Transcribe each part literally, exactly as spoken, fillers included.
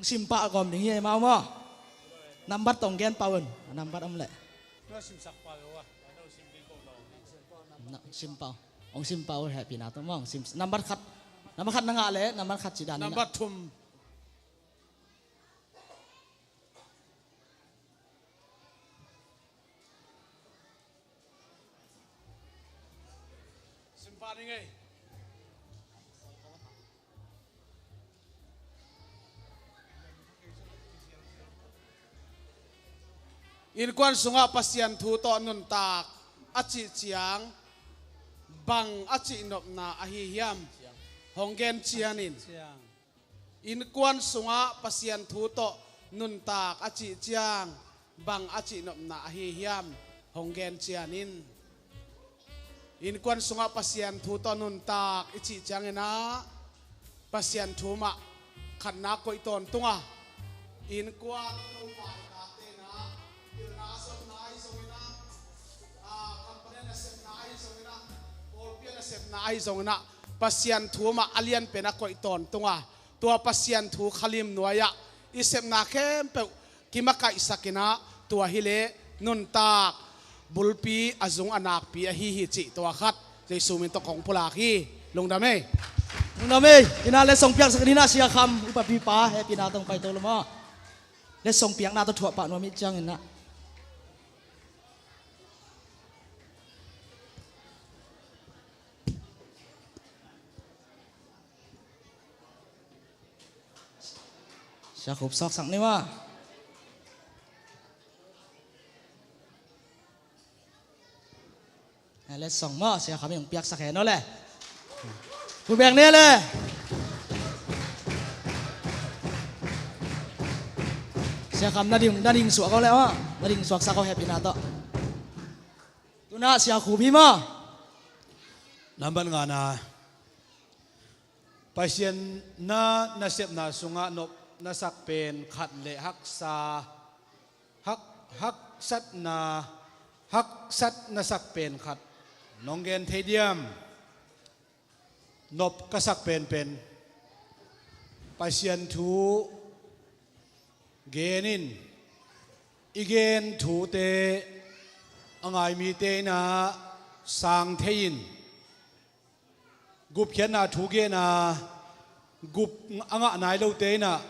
Sim pah a gawm ding hi ei mau maw? Nambat tawh gen pah un. Nambat om leh. Na sim pah uh. Hong sim pah uh hehpihna tawh maw. Hong sim, nambat khat. Nambat khat na ngah leh nambat khat ci dan in ah. Nambat thum. Sim pah ning ei. Innkuan sungah Pasian thu tawh nuntak a cih ciang bang a cihnopna ahi hiam? Hong gen cianin. Innkuan sungah Pasian thu tawh nuntak a cih ciang bang a cihnopna ahi hiam? Hong gen cianin. Innkuan sungah Pasian thu tawh nuntak i cih ciangin ah Pasian thu mah khatna koih tawntung a, innkuan nupa i tate in ah pilna a sawmna ahi zongin ah, ah, company a nasepna ahi zongin ah, pawlpi a nasepna ahi zongin ah Pasian thu mah a lianpen a koih tawntung a, tua Pasian thu khalim nuai-ah i sepna khempeuh kimakaihsak in ah, tua hileh nuntak bulpi a zung a nakpi ahi hi cih tua khat Jesu min tawh kong pulak hi. Lungdam ei. Lungdam ei. Inn ah letsong piaksak ding in ah Sia Kham, upapipa, hehpihna tawh hong paito lo maw? Letsong piakna tawh thuah pah nuam i hih ciangin ah. Sia Khup sawksak ni maw. Eh, letsong maw, Sia Kham in hong piaksak hen aw le. Pu beng ni le. Sia Kham na ding, na ding suak aw le maw. Na ding suaksak aw hehpihna tawh. Tu in ah Sia Khup hi maw. Nambat ngana. Pasian na nasepna sungah nop na sak pen khat le haksa, hak, haksatna, haksat na sak pen khat nong gen thei diam? Nop ka sak penpen Pasian thu gen in, i gen thute a ngai mite in ah sang thei in, gupkhiatna thu gen a, gup a ngah nai lote in ah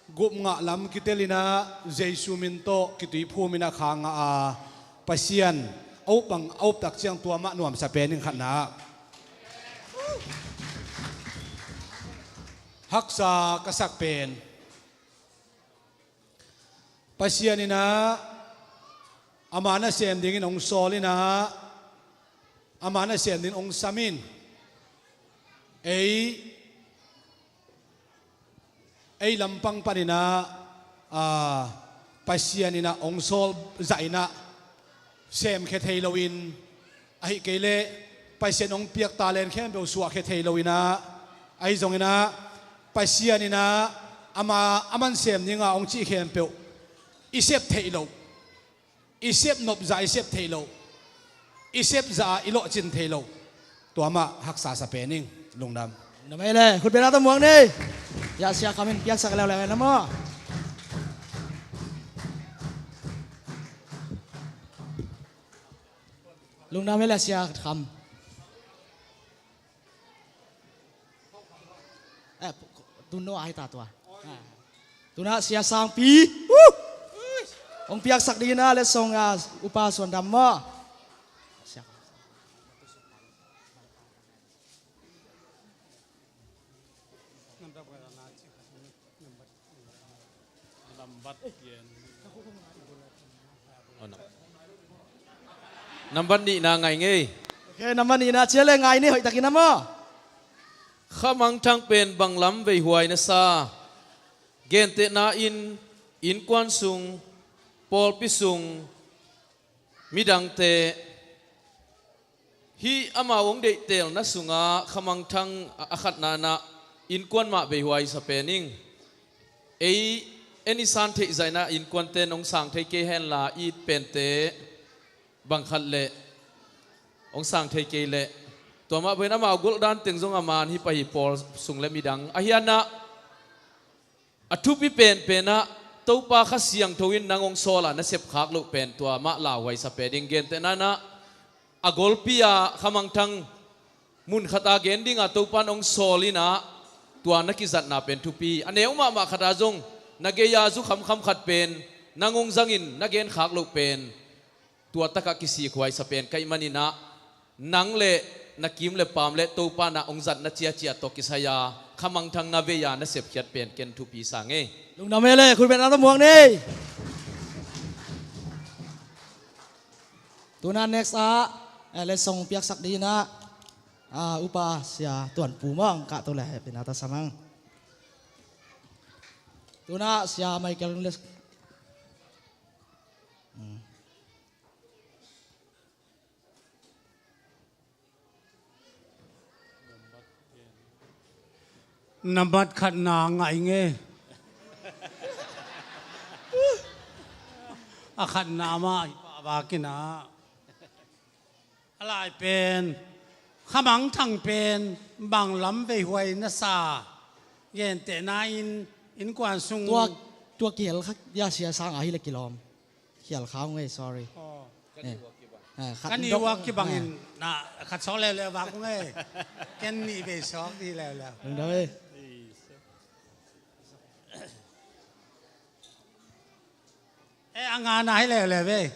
gup ngah lam kitel in ah Jesu min tawh kituiphum in ah kha ngah a, Pasian a up bang a up tak ciang tua mah nuamsa pen in khatna. Haksa ka sak pen Pasian in ah ama nasem dingin hong sawl in ah, ama nasem dingin hong sam in, ei, ei lampang panin ah, a, Pasian in ah hong sawl zah in ah semkhia thei loin, ahih kei leh Pasian hong piak talent khempeuh suahkhia thei lo in ah, ahi zongin ah Pasian in ah ama a man sem ding a hong cih khempeuh i sep theih loh, i sep nop zah i sep theih loh, i sep zah a i lawhcin theih loh, tua mah haksa sa pen ing. Lungdam. Lungdam ei le, khut beng a tawh muak ni. Sia Kham in piaksak leuleu ei na maw. Lungdam ei le Sia Kham. Eh, tu no ai ta tua. Ah. Tu in ah Sia Sangpi. Woo! Hong piaksak ding in ah letsong a upa Suan Dam maw. Nambat gen. Oh, nam-, nambat nihna ngai ngei. Ok, nambat nihna ciah le ngai ni, hoih takin a maw. Khamangthang pen bang lam veihuai na sa? Gentehna in, innkuan sung, pawlpi sung, midangte, hih amau hong deihtelna sungah khamangthang a, a khatna in ah innkuan mah veihuai sa pen ing. Ei, en i san theih zah in ah innkuante in hong sang thei kei henla, it pente bang khat leh hong sang thei kei leh, tua mah bangin amau golh dan teng zong a man hi pah hi, pawl sung le midang. Ahi zongin ah A thupi penpen ah Topa Kha Siangtho in nang hong sawl a na sepkhak loh pen tua mah lauhuai sa pen ding. Gentehna in ah a golpi a Kha Mangthang mun khat a gen ding a Topa in hong sawl in ah tua na kizatna pen thupi. A neu mahmah khat a zong na gei a zu khamkham khat pen nang hong zangin na genkhak loh pen tua takah kisikhuai sa pen ka hih manin ah nang le na kim le pam le Topa in ah hong zatna ciacia tawh kisai a Kha Mangthang na vei a na sepkhiat pen ken thupi sa ngei. Lungdam ei le, khut beng na tawh muak ni. Tu in ah next ah, eh, letsong piaksak ding in ah, ah, Upa Sia Tuan Pu mah hong kah to le, hehpihna tawh sam hang. Tu in ah Sia Michael le. Hmm. Nambat khatna ngaih nge. A khatna mah hi pah bak in ah. A lai pen, Kha Mangthang pen bang lam veihuai na sa? Gentehna in innkuan sung. Tua, tua kihel kha, ya, sia sang a hi le kilawm. Khial kha ung ei, sorry. Aw. Eh. Eh, khat kan i dok uak kibang in, eh, na khat sawk leuleu vak ung ei. Ken nih vei sawk dih leuleu. Lungdam ei. Eh, a ngana hi leuleu ei.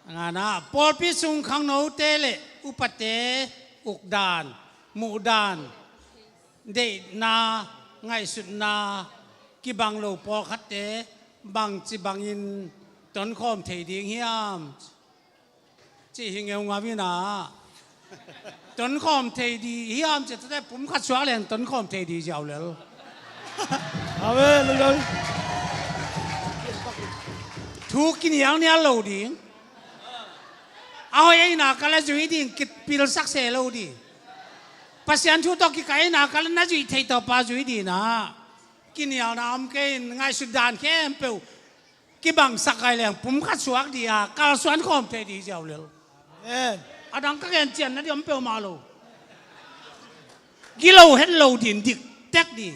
A ngana, pawlpi sung khangnote le upate ukdan, muhdan, deihna, ngaihsutna kibang lo pawlkhatte bangci bangin tonkhawm thei ding hiam? Cih hi ngeungau in ah. Tonkhawm thei ding hiam cih tate pumkhat suak leng tonkhawm thei ding ziau lel. Amen. Thu kinialnial lo ding. A hoih ahihna kal a zui ding, kipilsak se lo ding. Pasian thu tawh kikah ahihna kal a na zuih theih tawh pa zui ding ah. Kinialna om kei in ngaihsut dan khempeuh kibangsak ai leng pumkhat suak dih a kalsuan khawm thei dih ziau lel. Amen. A dang ka gen cian na dih om peuhmah lo. Gilo het lo din dik tek dih.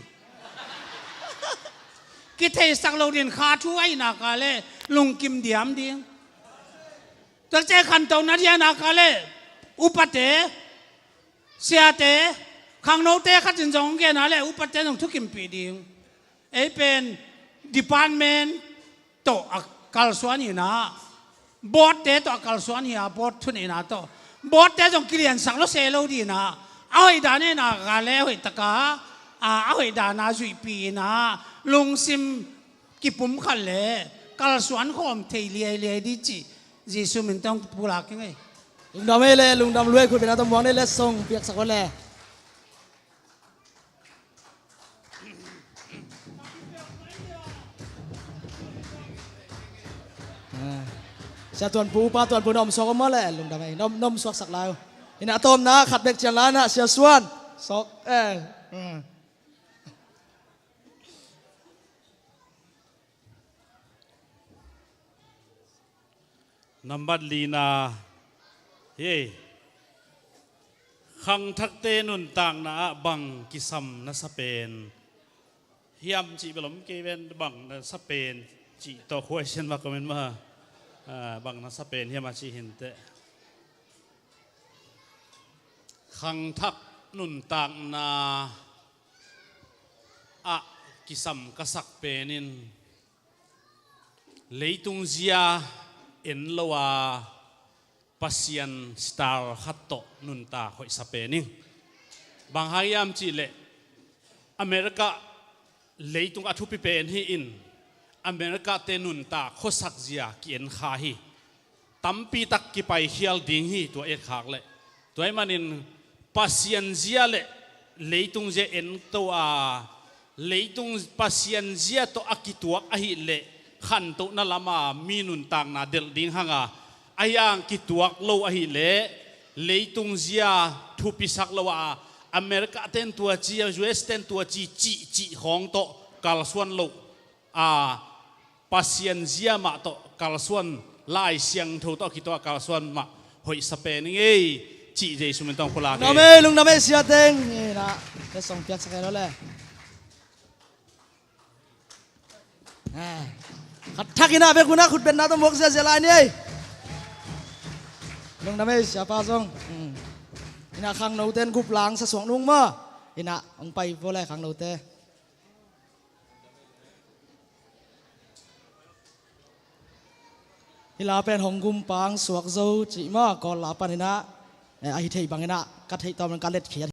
Kitheisak lo din kha thu ahihna kal le lungkim diam ding. Tua ciang khantohna dih ahihna kal le upate, siate, khangnote khat in zong gen a le upate zong thukimpih ding. Ei pen department tawh a kalsuan hi in ah, board te tawh a kalsuan hi a, board thuneihna tawh. Board te zong kiliansak lo se lo dih in ah, a hoih dan ahihna kal le a hoih taka, a, a hoih dan a zuihpih in ah, lungsim kipumkhat le kalsuan khawm thei liailiai dih cih Jesu min tawh pulak ing ei. Lungdam ei le, lungdam lua ei, khut beng na tawh muak ni, letsong piaksak lua le. Ah. Sia Tuan Pu, Upa Tuan Pu, na om suak om maw le, lungdam ei, na om, na om suaksak lai uh. Ina a tawpna khat bek cian lai na, Sia Suan. Suak, eh. Hmm. Nambat lina, hei, khangthakte nuntakna ah bang kisam na sa pen hiam cih bel om kei ven, bang na sa pen cih tawh question ma comment ma, ah, bang na sa pen hiam a cih hi inteh. Khangthak nuntakna ah kisam ka sak pen in leitung zia en lo a Pasian style khat tawh nuntak hoih sa pen ing. Bang hang hiam cih leh America leitung a thupi pen hi in America te nuntak khuasak zia ki-en kha hi. Tampi tak kipaikhial ding hi tua etkhak leh. Tua ahih manin Pasian zia le leitung zia en to a, leitung Pasian zia tawh a kituak ahih leh khantohna lam a mi nuntakna delh ding hang a, ahi hang kituak lo ahih leh leitung zia thupisak lo a, America ten tua ci, U S ten tua ci, cih cih khawng tawh kalsuan lo a, Pasian zia mah tawh kalsuan, Lai Siangtho tawh a kituak a kalsuan mah hoih sa pen ing ei, cih Jesu min tawh pulak ing. Lungdam ei, lungdam ei, sia teng. Ina, letsong piaksak ei lo le. Khat thak inah bek unah khut betna tawh muak ziazia lai ni ei. Lungdam ei siapa zong. Inah khangnote in gup lang sa suak nung maw? Inah hong pai vua lai khangnote. Hih la pen hong gumpang suak zo cih maw, Kawl la pan inah, eh, ahi thei bang inah ka theih tawm in ka letkhiat